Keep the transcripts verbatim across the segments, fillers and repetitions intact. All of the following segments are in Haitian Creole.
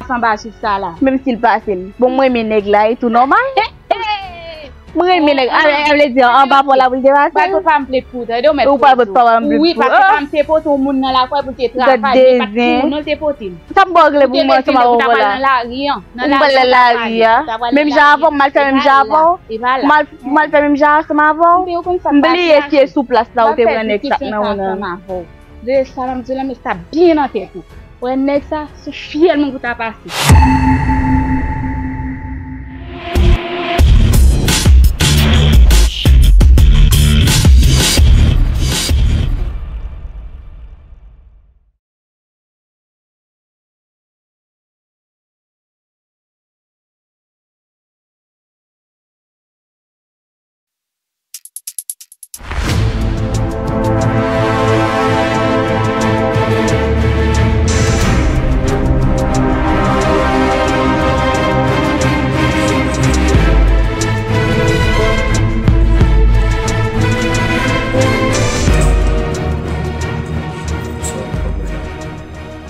Sanba sou sa la. Menm si l pase m. Bon, mwen renmen nèg la, e tou nòmal. Mwen renmen nèg. A, a vle di, anba pon la pou l te pase. Bay papa m plet pou ou, tande w mèt. Ou pral pot papa m plet pou ou. Wi, paske papa m te pote yon moun nan lakou pou l te travay, men pa t pou ou non l te pote l. Sa m ba w regle pou mwen ansanm avè w la. Ou pral nan lari an. Ou pral nan lari a. Menm jan avè w, m al fè menm jan avè w. M al, m al fè menm jan ansanm avè w. M bliye si e sou plas la ou te pran nèg sa nan ou nan. De sa, m ap di w la, men sa byen nan tèt ou. Wè nèg sa, se fyèl mwen pou ta pase.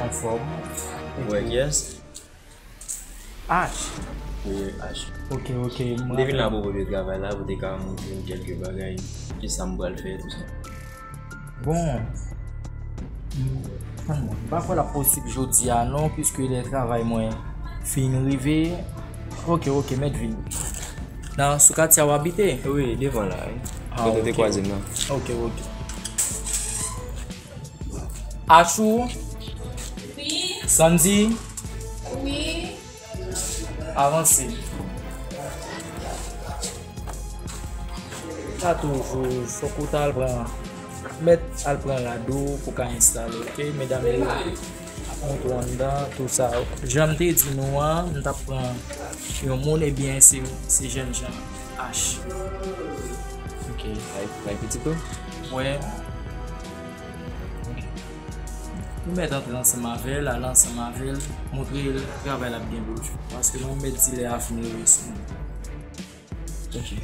Anfòm. Ou wè kiyès? H. Wi, H. Ok, ok. M te vin la apropo de travay la pou te ka montre m kèlke bagay, kisa m pral fè, tou sa. Bon, m, m pa kwè l ap posib jodi a non, piske lè travay mwen fin rive. Ok, ok, mèt vini. Nan sou katye a w abite? Wi, devan la, wi. Ah, kote w te kwaze m nan. Ok, ok. Achou? Wi. Sandy? Wi. Avanse. Pa toujou, fòk ou ta al pran, mèt al pran rad ou pou ka enstale, ok? Medam yo ap monte w anndan, tou sa. Jan m te di nou an, m t ap pran yon moun, ebyen, se, se jènjan H. Ok. Ay, ay, pitit ou? Wè. Ok. Nou mèt antre ansanm avè l, ale ansanm avè l, montre l travay l ap gen pou l fè. Paske mwen, m mèt di lè a fin rive sou mwen. Ok.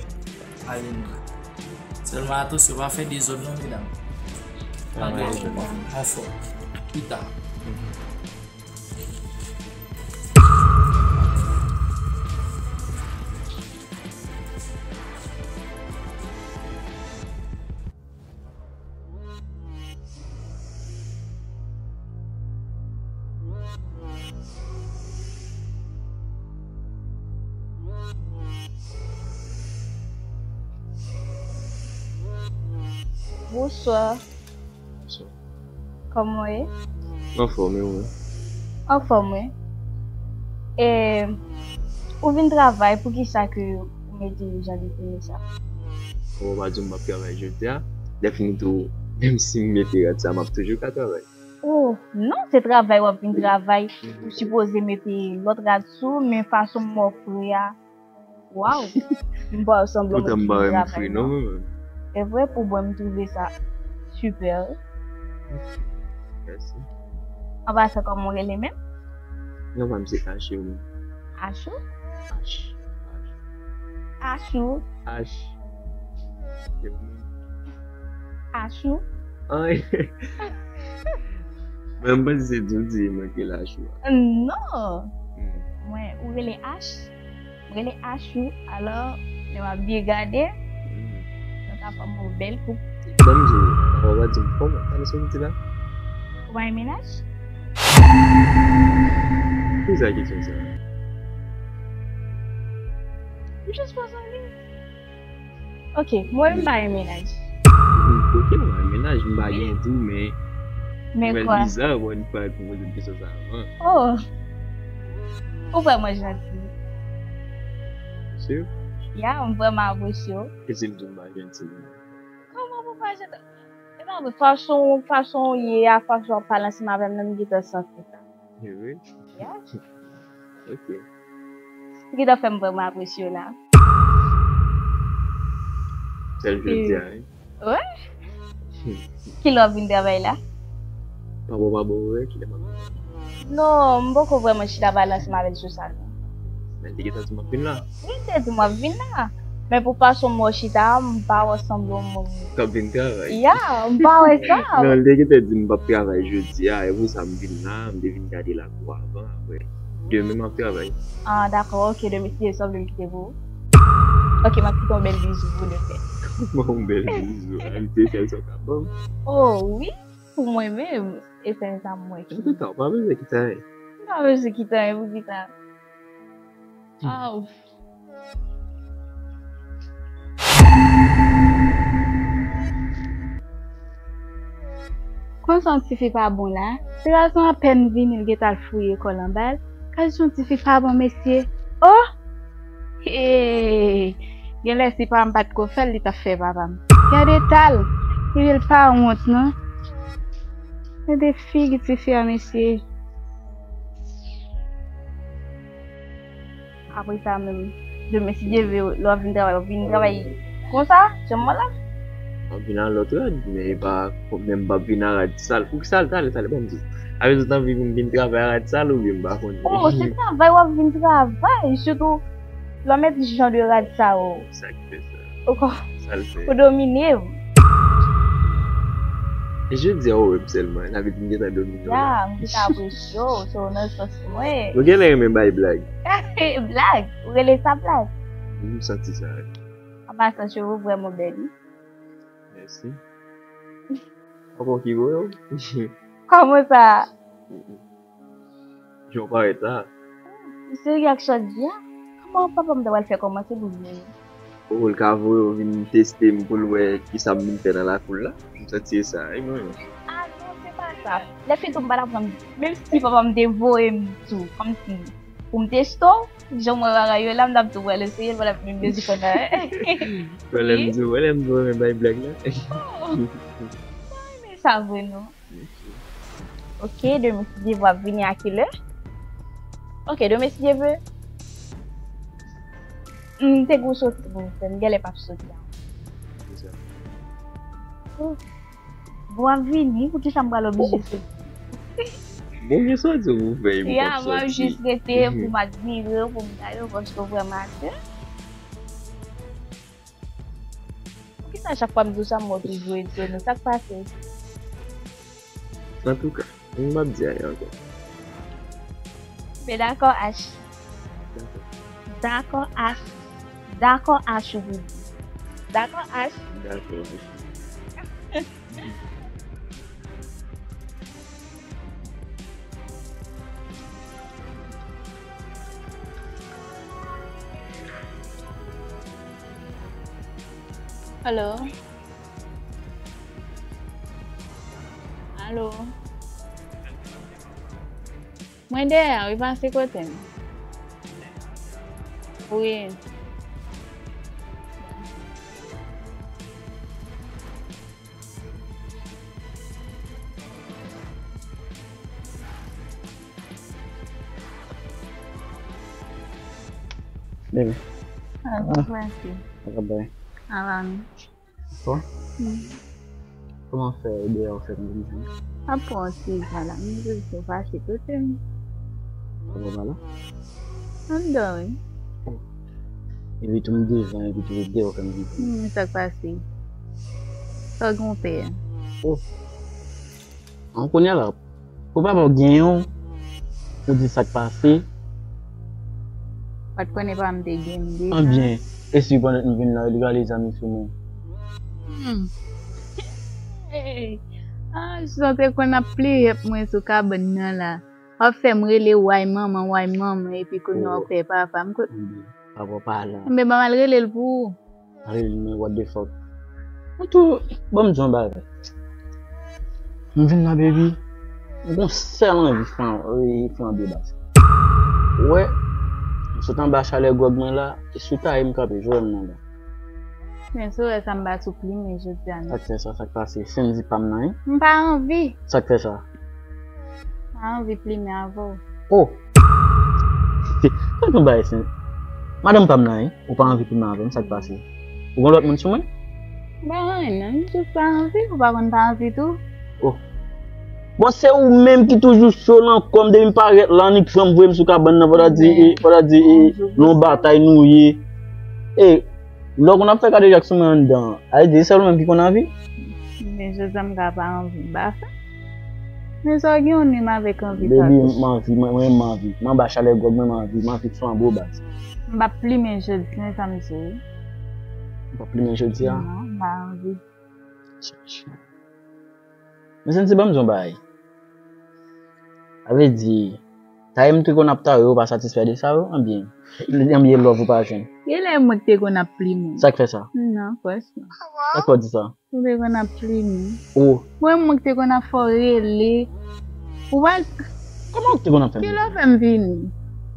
Ale nou. Sèlman atansyon, pa fè dezòd non, medam. Anfòm. Pita. Bonswa. Bonswa. Kòman w ye? Anfòm, e ou menm? Anfòm, wi. E, ou vin travay, poukisa ke ou mete jan de teni sa? Ou pa di m p ap travay jodi a. Lè fini tou, menm si m mete rad sa, m ap toujou ka travay. Oh, non, se travay w ap vin travay. Ou sipoze mete lòt rad sou, men fason m wè w fre a, waw! M pa wè w sanble yon moun ki vin travay non. Poutan m pa wè m fre non, mwen menm. E vre, pou mwen, m twouve sa sipè, wi. Mèsi. An pasan, kòman w rele menm? Non, pa m se H, e ou menm? Achou? H. H. Achou? H. E ou menm? Achou? Ay. Mwen, m panse se di w di mwen ke l Achou a. Non. Hmm. Mwen, ou rele H? M rele Achou, alò, lè w ap byen gade, nou ka fòme yon bèl koup. Ban m di w, ou pa di m kòman, sa nou sot di la? Ou pa gen mennaj? Poukisa kesyon sa? M jis poze w li. Ok, mwen, m pa gen mennaj. Ok, ou pa gen mennaj, m pa gen tou, men. Men kwa? Mwen biza, wè, n pa poze m kesyon sa avan. Oh! Ou vrèman janti. Sir? Ya, m vrèman apresye w. E si m di m pa janti? Kòman pou pa janti? E pa vre, fason, fason w ye a, fason w ap pale ansanm avè m nan, m gentan santi sa. E vre? Ya. Ok. Ou gentan fè m vrèman apresye w la. Sèl jodi a, wi. Wi. Kilè w ap vin travay la? Pa bon, pa bon, wi, kilè m ap vin. Non, m poko vrèman chita pale ansanm avè l sou sa, non. Men li te gentan di m ap vin la. Wi, m te di w m ap vin la. Men pou fason m wè w chita a, m pa wè w sanble yon moun k ap vin travay. Ya, m pa wè sa. Non, li te gentan di m p ap travay jodi a, e pou sa m vin la, m te vin gade lakou avan, apre. Demen m ap travay. Ah, dakò, ok, demen si Dye vle m kite pou ou. Ok, m ap kite yon bèl bizou pou de fè. Kòman yon bèl bizou? Amitié sèl sa w ka ban m? Oh, wi, pou mwen menm. E sèl sa m wè ki. Antouka, w pa bezwen kite anyen. M pa bezwen kite anyen pou kite. Aw. Konsa yon tifi pa bon la. Ti gason apèn vini, l gentan al fouye kò l anba l. Gad jan yon tifi pa bon, mesye. Oh! Hey! Genlè si pa m pa t ko fè l, li t ap fè papa m. Gade eta l. Li pa wont, non. Gade figi tifi a, mesye. Apre sa menm, demen si Dye vle, lè w ap vin travay, w ap vin travay konsa, sèlman la? M ap vin a lòt rad, men e pa menm m ap vin a rad sal. Poukisa l talè, talè, ban m di. Avè zòt anvi pou m vin travay a rad sal oubyen m pa konnen? Oh, se travay w ap vin travay, sitou lè w met jan de rad sa yo. Sa k fè sa? Ou kon- Sa l fè? Ou domine m. E jodi a ou wè m sèlman, sa vle di m gentan domine w la. Ya, m gentan apresye w, se w nan sans mwen. Ou genlè renmen bay blag. Blag? Ou rele sa blag? M santi sa. An pasan, cheve w vrèman bèl, wi. Mèsi. Papa w ki voye w? Kòman sa? Jan w parèt la. Se reyaksyon di a. Kòman papa m ta pral fè kòmanse pou l voye m? Ou l ka voye w vin teste m pou l wè kisa m vin fè nan lakou l la. M santi e sa, wi mwen menm. Ah non, se pa sa. Lè fini tou m pa t ap pran, menm si papa m te voye m tou, kòmsi pou m teste w, jan m wè bagay yo la, m t ap tou pral eseye l, m pa t ap menm bezwen konn anyen. Wè lè m di w, wè lè m di w renmen bay blag la. Oh, m pa renmen sa vre non. Ok, demen si Dye vle w ap vini a kilè? Ok, demen si Dye vle. M te gou soti pou m fè, m genlè p ap soti ankò. Kisa? Oh. Bon, w ap vini, poukisa m pral oblije soti? Bon, gen soti pou fè, m p ap soti. Ya, m ap jis rete pou m admire w, pou m gade w, paske w vrèman atè. Poukisa chak fwa m di w sa, m wè w toujou etone? Sa k pase? Antouka, m p ap di anyen ankò. Men dakò, H. Dakò. Dakò, H. Dakò, H, ou pou di. Dakò, H. Dakò. Alo? Alo? Mwen dèyè a wi, pase kote m. Wi. Baby. Ah, ah, mèsi. Sa k ap bay? Avan. Bon? Hmm. Kòman fè dèyè ou fè konn vin jwenn? Ap pran yon ti jan la, m jis fache kote m. Sa va pa la? Anndan wi. Oh. Epi tou m devan, epi tou dèyè ou fè m vin jwenn. Hmm, sa k pase? Sa w gen w pè? Oh. An kounye a la, pou papa w genyen w, ou di sa k pase. Pa t konnen pa m te gen m deja. Anbyen, e si pandan m vin la, li rale zam li sou mwen? Hmm. Ah, jan w te konn ap plere pou mwen sou kabann nan la. W ap fè m rele way manman, way manman, epi kounye a w ap fè papa m ko- Anbyen, papa w pa la. Anbyen, ban m al rele l pou ou. Rele l men, what the fuck. Mwen tou, ban m di yon bagay. M vin la, baby. M gon sèl anvi flan-, e, flanbe bas. Ou wè, m sot anba chalè gwòg mwen la, e si w ta ye m kanpe, jwe m nan la. Men si w wè sa m pa sou plimen jodi a non. Sa k fè sa, sa k pase? Sendy pa m nan, wi. M pa anvi. Sa k fè sa? M pa anvi plimen avè w. Oh! Tande yon bagay, Sendy. Madanm pa m nan, wi. Ou pa anvi plimen avè m, sa k pase? Ou gen lòt moun sou mwen? M pa gen anyen non, m jis pa anvi, ou pa konn pa anvi tou. Oh. Bon, se ou menm ki toujou cho nan kò m, depi m parèt la, annik fanm voye m sou kabann nan, fò ta di, e, fò ta di, e, nan yon batay nou ye. E, lè w konn ap fè kadejak sou mwen anndan, a di se ou menm ki konn anvi? Men jodi a m ka pa anvi, m pa fè. Men sa w gen yon menm avèk anvi sa. Baby, m anvi, mwen, mwen, m anvi. M anba chalè gwòg, mwen, m anvi. M anvi sou anbo baz. M p ap plimen jodi, se sa m di w. Ou p ap plimen jodi a? Non, m pa anvi. Men Sensi, ban m di yon bagay. Sa vle di, sa e m te konn ap tare, ou pa satisfè de sa yo, anbyen, anbyen love ou pa jwenn? Genlè mwen k te konn ap plimen. Sa k fè sa? Non, prèske. Sa k fè w di sa? Ou te konn ap plimen. Ou. Mwen, mwen k te konn ap fè w rele. Ou pa. Kòman ou te konn ap fè m? Kilè w fè m vini?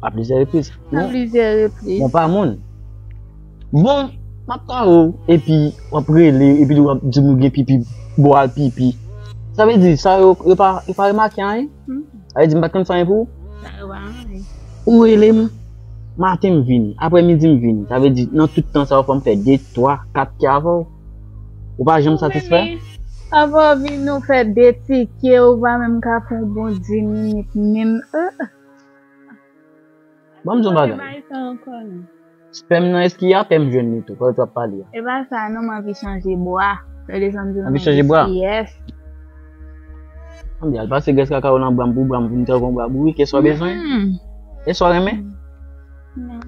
A plizyè repriz. A plizyè repriz. Bon, pa moun. Bon, m ap tande w, epi w ap rele, epi w ap di m ou gen pipi, bon, al pipi. Sa vle di, sa yo, yo pa, yo pa remake anyen? Hmm. Sa vle di m pa t konn fè anyen pou ou? Sa yo pa anyen. Ou rele m, maten m vini, aprèmidi m vini. Sa vle di, nan tout tan sa yo, fò m fè de, twa, kat ke avè w. Ou pa janm satisfè? Ou vini, avè w vini, ou fè de tike, ou pa menm ka fè yon bon dis minit menm. Euh. Ban m di yon bagay. Bay sa ankò non. Spèm nan, èske y a pè m jwenn li tou, pandan w ap pale a? E pa sa non, m anvi chanje bra. Tande sa m di w non. Anvi chanje bra? Yes. Anvi al pase grès kaka w nan bra m pou bra m vin tankou yon bra bourik, e sa w bezwen? Mm-mm. E sa w renmen? Non.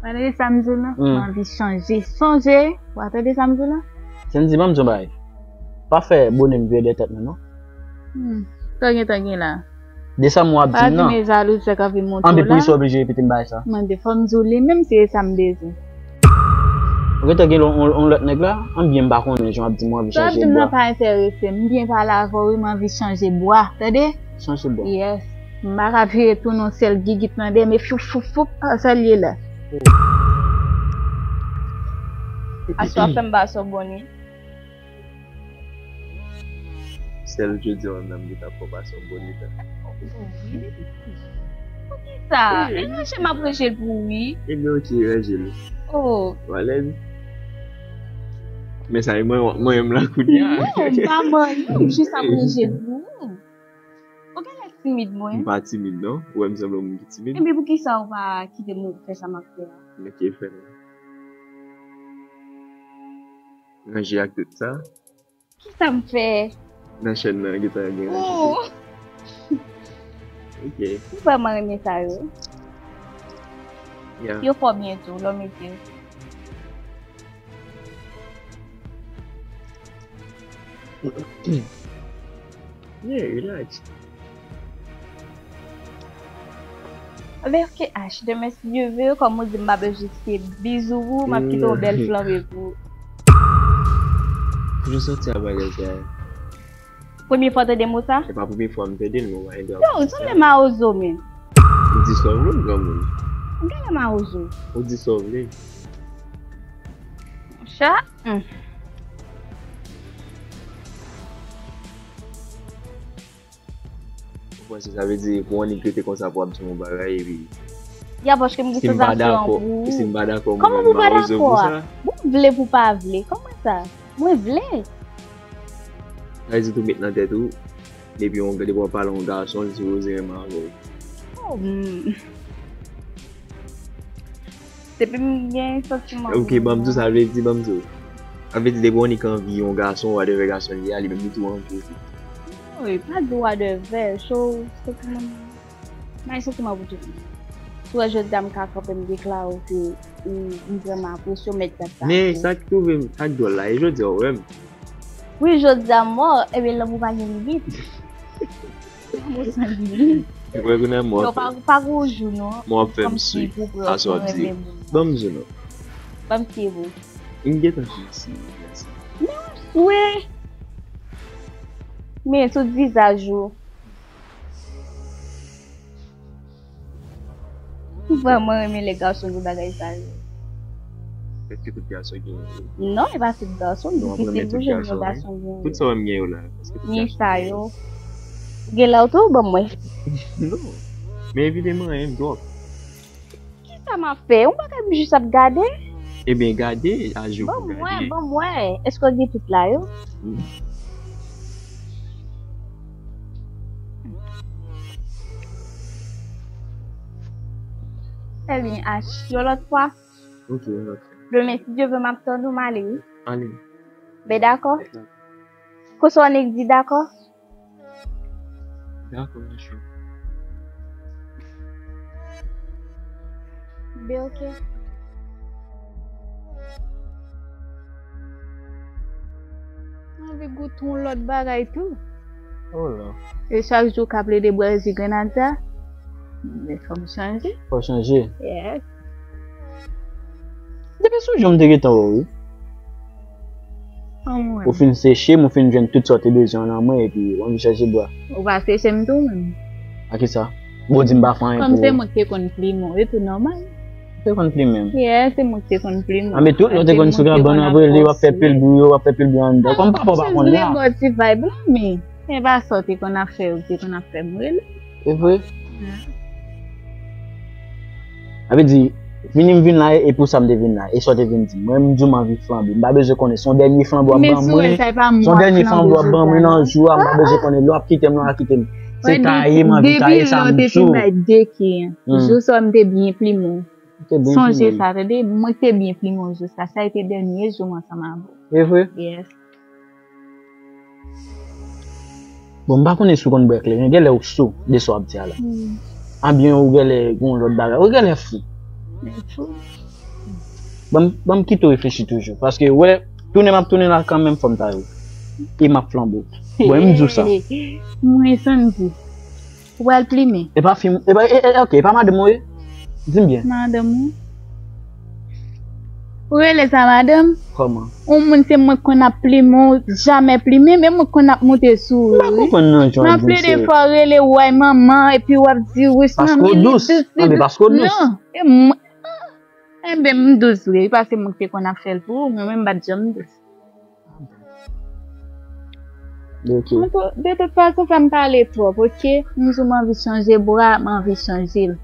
Tande sa m di w non, m anvi chanje. Sonje, w a tande sa m di w la? Sensi, ban m di yon bagay. Pa fè bonè m vire dèyè tèt mwen non. Hmm. Sa w gentan gen la? De sa m w ap di m nan. Pa di m e jalouzi sa k anvi monte w la. Anben poukisa w oblije repete m bagay sa? Mande, fò m di w li menm si e sa m bezwen. Ou gentan gen yon, yon, yon lòt nèg la? Anben m pa konnen jan w ap di m w anvi chanje bwa. Sa w ap di m nan pa enterese m. M byen pale avè w wi, m anvi chanje bwa. Tande? Chanje bwa. Yes. M pa ka vire tounen yon sèl gigit nan dèyè m e foup, foup, foup, a sèl ye la. Aswè fè m ba sa w bon wi. Sèl jodi a menm nan m gentan pran pa sou bon eta. Poukisa? E ranje m ap ranje l pou ou wi. Ebyen ok, ranje l. Oh. Ou alèz? Men sa e mwen, mwen menm la kounye a. Non, m pa manyen, m jis ap ranje l pou ou. Ou genlè timid mwen. M pa timid non. Ou wè m sanble yon moun ki timid? Ebyen poukisa ou pa kite m fè sa m ap fè a? Men ki fè l. Ranje ak tout sa. Kisa m fè? Nan chèn nan gentan gen ranje. Oh. Ok. M vrèman renmen sa yo. Yeah. Yo fò byen tou, lè w mete yo. Yeah, relax. Lè ke H, demen si Dye vle, kòm ou di m pa bezwen se bizou pou ou, m ap kite yon bèl flanbe pou ou. Toujou sòti a bagay sa. Premye fwa w tande mo sa? Se pa premye fwa m tande l, non, pa gen dwa. Yo, ou sanble mawozo menm. Ou di sa w vle, granmoun. Ou genlè mawozo. Ou di sa w vle. Monchè. Hmm. Ou panse sa vle di pou w annik rete konsa pou w ap di m yon bagay epi. Ya, paske m gen sansasyon pou ou. Si m pa dakò, si m pa dakò, mwen menm mawozo pou sa. Kòman ou pa dakò a? Bon, ou vle pou pa vle. Kòman sa? Mwen vle. Sa vle di tou met nan tèt ou, depi yon, depi w ap pale yon gason, li sipoze renmen avè w. Oh, hmm. Depi m gen santiman pou moun nan. Ok, ban m di w sa vle di, ban m di w. Sa vle di depi w annik anvi yon gason, whatever gason li ye a, li menm li tou anvi w tou. Non, e pa di whatever, so, santiman, m gen santiman pou tout moun. Si w wè jodi a m ka kanpe m deklare w ke m vrèman apresye w, mèt dat sa. Men sa k twouve m, sa k dwòl la, e jodi a w wè m. Wi, jodi a m wè w, ebyen lanmou pa gen limit. Lanmou san limit. Ou wè kounye a m wè. Yo pa, pa gen yon jou non. M wè w ap fè m swi. Kòmsi pou pran, sa w ap di. Ban m jou non. Ban m swi pou. M gentan fin swi, mèsi. Men w ap swi. Men tout vizaj ou. M vrèman renmen lè gason gen bagay sa yo. Èske tout gason gen yo? Non, e pa tout gason, difisil pou jwenn yon gason gen yo. Tout sa w wè m gen yo la, èske tout gason gen yo? Ni sa yo. Ou gen la w tou, ban m wè. Non. Men evideman, en dwòp. Kisa m ap fè? Yon bagay m jis ap gade. Ebyen, gade, aji w pou gade. Ban m wè, ban m wè. Èske w gen tout la yo? Wi. Ebyen, H, yon lòt fwa. Ok, yon lòt fwa. Demen, si Dye vle, m ap tann ou, m ale, wi. Ale. Ben, dakò. Dakò. Konsa w annik di dakò? Dakò, ma cheri. Be ok. Mwen anvi goute yon lòt bagay tou. Oh la. E chak jou w ka plede bwè ji grenadya. Men fò m chanje. Fò chanje. Yes. Depi sou jan m te gentan wè w, wi. Anmwey. Ou fin seche m, ou fin jwenn tout sa w te bezwen nan mwen, epi w anvi chèche bwa. Ou pa seche m tou menm. A ki sa? Bon, di m pa fè anyen Kòm pou se ou. Mwen ki te konn plimen w, e tou nòmal. Ou te konn plimen m. Yeah, se mwen ki te konn plimen w. Anben tout, lè w te konn sou kabann w ap rele, w ap fè pil bri, w ap fè pil bri anndan. Kòm papa w pa konn la. Bò ti vibe la, men. E pa sa w te konn ap fè, ou te konn ap fè m rele. E vre? Sa vle di, vini m vin la, e pou sa m te vin la, e sa w te vin di m. Mwen, m di w m anvi flanbe. M pa bezwen konnen, se yon dènye flanbe w ap ban mwen. Se yon dènye flanbe w ap ban mwen nan jou a, m pa bezwen konnen. Lè w ap kite m, lè w ap kite m. Se taye m anvi taye, sa m di w. Depi lè w te fin bay de ki an. Jou sa m te byen plimen w. Sonje sa, tande, mwen te byen plimen w jou sa. Sa te dènye jou m ansanm avè w. E vre? Yes. Bon, m pa konnen si w konn bwè kleren, genlè ou sou de sa w ap di a la. Anbyen ou genlè gen yon lòt bagay, ou genlè fou. Men fou. Ban m, ban m kite w reflechi toujou, paske wè, tounen m ap tounen la kanmenm fò m ta yo. E m ap flanbe w. Bon, e m di w sa. Mwen sann di. Ou pral plimen. E pa fi m, e pa, e, e, ok, e pa madanm ou ye? Di m byen. Madanm ou? Ou rele sa madanm? Kòman? Yon moun se mwen k konn ap plimen w, jamè plimen, men mwen k konn ap moute sou ou. M pa konprann non, jan w ap di m se. Nan plen de fwa w rele w ay manman, epi w ap di wi. Paske w dous. Non, men paske w dous. Non, e mwen, enben m dous vre, paske mwen k te konn ap fè l pou ou, mwen menm m pa t janm dous. Ok. De tout fason, fè m pale twòp, ok? M di w m anvi chanje bra, m anvi chanje l.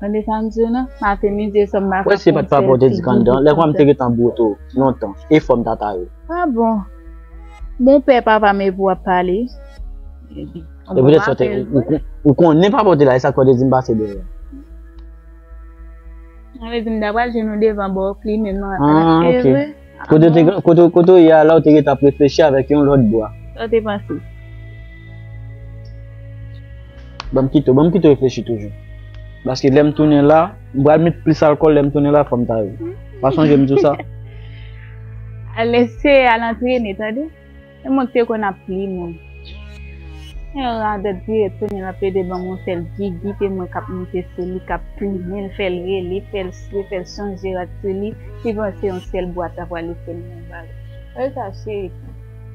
Tande sa m di w nan? Maten, midi, e swa m pa fè. Wè, se pa t pa pou te di kandan. Lè kwa m te gentan bwote w lontan. E fò m ta ta yo. Ah bon? Bon pè papa m epi w ap pale. E poutèt sa te, ou, ou, ou konnen papa w te la, e sa k fè w te di m pase dèyè. Sa vle di m ta pral jwenn ou devan bò plimen nan. Ah, ok. Kote w te, kote, kote w ye a la, ou te gentan ap reflechi avèk yon lòt bwa. Sa w te panse? Ban m kite w, ban m kite w reflechi toujou. Paske lè m tounen la, m pral met plis alkòl, lè m tounen la, fò m ta yo. Pa sonje m di w sa? Al eseye al antrene, tande? E mwen ki te konn ap plimen w. Yon radòt vire tounen l ap plede ban m yon sèl gigit, e mwen k ap monte sou li, k ap plimen l, fè l rele, fè l swe, fè l chanje rad sou li, li panse yon sèl bwa ta pral fè l yon bagay. Wè sa cheri,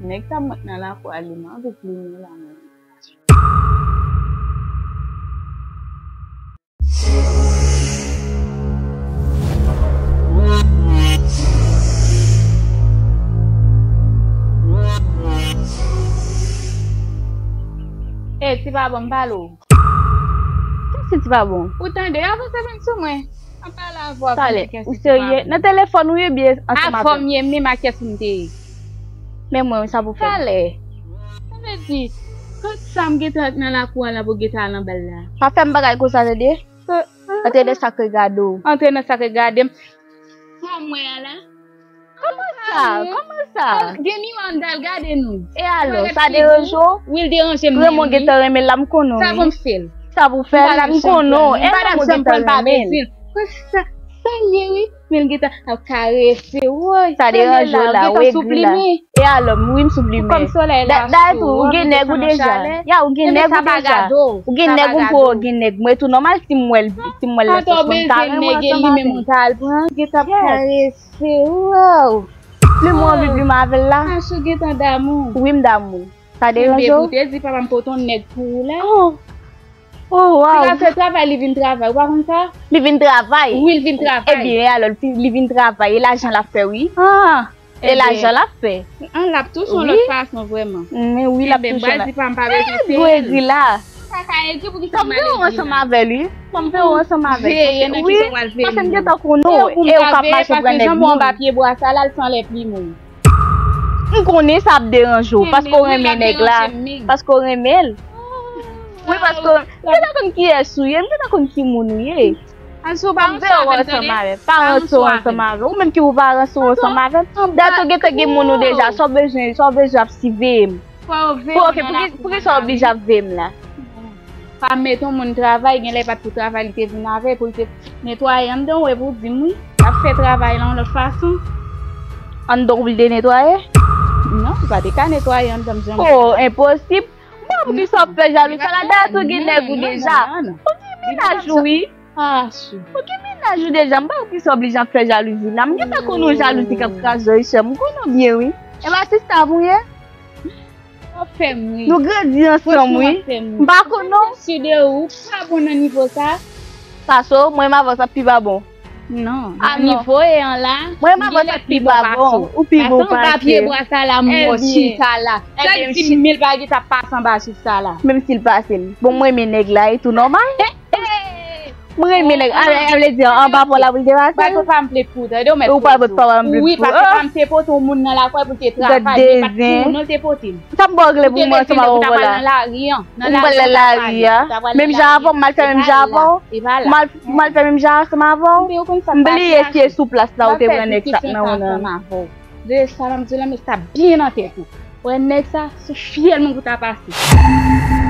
nèg sa mwen nan lakou a li, m anvi plimen w la menm. Ey, ti pa bon, m pale w. Kiyès ki ti pa bon? Ou tande, avanse vin sou mwen. An pale avè w. Talè, ou serye? Nan telefòn ou ye byen ansanm avè m? Avè m ye, menm ak kiyès m te ye? Men mwen, sa pou fè. Talè. Sa vle di, tout sa m gentan nan lakou a la pou gentan al anba l la. Pa fè m bagay konsa, tande? Antre nan sa k regade w. Antre nan sa k regade m. Sa m wè a la. Kòman sa? Kòman sa? Gen miwa anndan, al gade nou. E alò, sa deranje w? Wi, l deranje m. Raymond gentan renmen l la, m konnen w. Sa pou m fè l? Sa pou fè l? M konnen w. E Raymond gentan renmen l. Sa, sa l ye, wi. Men l gentan ap karese, woy. Sa deranje w la, w egri la. E alò, m, wi, m sou plimen. Dayè tou, ou gen nèg ou deja. Ya, ou gen nèg ou deja. Ou gen nèg ou poko gen nèg. Mwen tou nòmal si m wè l, si m wè l lè sòs mwen ta renmen ansanm avè l. Gentan ap karese, waw. Plimen w anvi plimen avè l la. Achou gentan damou. Wi, m damou. Sa deranje w? Enben, pou te di papa m pote yon nèg pou ou la. Oh, waw. Ti ka fè travay, li vin travay. Ou pa konn sa? Li vin travay? Wi, li vin travay. Ebyen, alò, li vin travay. E lajan l ap fè, wi. Ah. E lajan l ap fè. An, l ap touche yon lòt fason vrèman. Men wi, l ap touche yon lòt. Enben, m pral di pa m pa bezwen sere l. Gwo egri la. Sa ka egri, poukisa m al egri la? Fò m veye w ansanm avè l, wi. Fò m veye w ansanm avè l. Veye nan kisa w al veye m nan? Wi, paske m gentan konnen w. E w p ap mache pran nèg moun. Jan m ba pye bwa sa la, l sanlè plimen w. M konnen sa ap deranje w, paske w renmen nèg la. Paske w renmen l. Wi, paske m gentan konn kiyès ou ye, m gentan konn ki moun ou ye. Al sou pa yon sou avè m, tande? Pa yon sou ansanm avè m. Ou menm ki ou pa yon sou ansanm avè m. Dayè tou gentan gen moun ou deja, sa w bezwen, sa w bezwen ap siveye m. Pou, ok, poukisa w oblije ap veye m la? Pa mete yon moun travay, gen lè pa t pou travay li te vin avè pou l te netwaye anndan, ou wè pou di m wi. L ap fè travay la yon lòt fason. Anndan w pou l te netwaye? Non, li pa te ka netwaye anndan m janm. Oh, enposib. M pa konn kisa w ap fè jalouzi sa la, dayè tou gen nèg ou deja. Ou gen mennaj ou wi. Ou gen mennaj ou deja, m pa konn kisa w oblije ap fè jalouzi la. M gentan konn ou jalouzi k ap kraze w wi, sè m. M konnen w byen wi. E pa sista pou w ye? W ap fè m ri. Nou grandi ansanm wi. M pa konn non. Sou de ou pa bon nan nivo sa. Paso, mwen m avanse ap pi pa bon. Non, ah, nan nivo e an la. Mwen m avanse ap pi pa bon. Ou pi bon pase. Paso, papye bwa sa la, m wè chita la. Sèl ti mil bagay t ap pase anba chita la. Menm si l pase m. Bon, mwen renmen nèg la, e tou nòmal. Mwen renmen nèg. A vle di anba pò la pou l te pase. Ba papa m plit pou tande w mèt. Ou pa pot papa m plit pou. Wi, paske papa m te pote yon moun nan lakou pou l te travay, men pa t pou moun nan l te pote l. Sa m ba w regle pou mwen ansanm avè w la. Ou te deside ou t ap al nan lari an. Nan lari an w t ap pale. Menm jan avè w, m al fè menm jan avè w. M al, m al fè menm jan ansanm avè w. M bliye si e sou plas la ou te pran nèg sa nan ou nan. De sa m ap di w la, men sa byen nan tèt ou. Wè nèg sa, sou fyèl mwen pou ta pase.